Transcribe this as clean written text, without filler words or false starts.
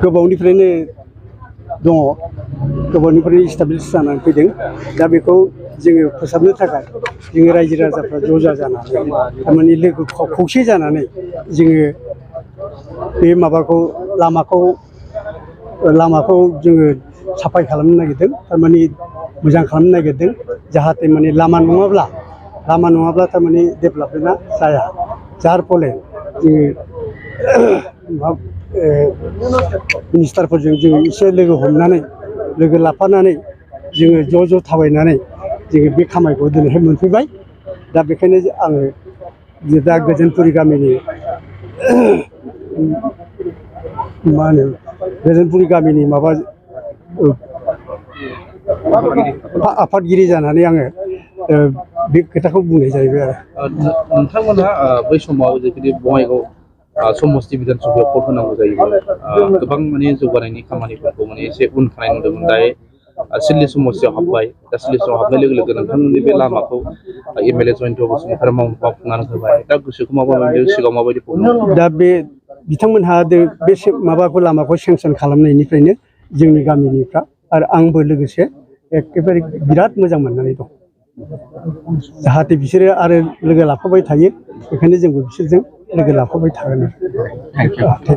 गोबावनिफ्रायनो दङ गोबावनिफ्रायनो इस्टाब्लिश जानानै फैदों दा बेखौ जोङो फोसाबनो थाखाय जोङो रायजो राजाफ्रा ज' जानानै थारमाने लोगो खौसे जानानै जोङो बे माबाखौ लामाखौ जोङो साफाय खालामनो नागिरदों थारमाने मोजां खालामनो नागिरदों जाहाथे माने लामा नङाब्ला थारमाने डेभेलपमेन्टआ जाया जार फले जोङो मिनिस्टारफोरजों जोङो एसे लोगो लाफानानै जोङो ज' थाबायनानै जोङो बे खामानिखौ दिनैहाय मोनफैबाय दा बेखायनो आङो दा गोजोनपुरि गामिनि मा होनो गोजोनपुरि गामिनि माबा आफादगिरि जानानै आङो बे खोथाखौ बुंनाय जाहैबाय आरो नोंथांमोनहा बै समाव जेखिनि बङाइगाव समस्ति बिधान सभायाव भट होनांगौ जायोमोन गोबां माने जौगानायनि खामानिफोरखौ माने एसे उन थानाय नुदोंमोन दायो सिडली समस्तियाव हाबबाय दा सिडली समाव हाबनाय लोगो लोगो नोंथांमोननि बे लामाखौ एमएलए जयन्त बसुमतारी मावफुंनानै होबाय दा गोसोखौ माबायदि सिगाङाव माबायदि दा बे बिथांमोनहा बे माबाखौ लामाखौ सेंसन खालामनायनिफ्रायनो जोंनि गामिनिफ्रा आरो आंबो लोगोसे एखेबारे बिराद मोजां मोननानै दं जाहाथे बिसोरो आरो लोगो लाफाबाय थायो बेखायनो जोंबो बिसोरजों लोगो लाफाबाय थागोन आरो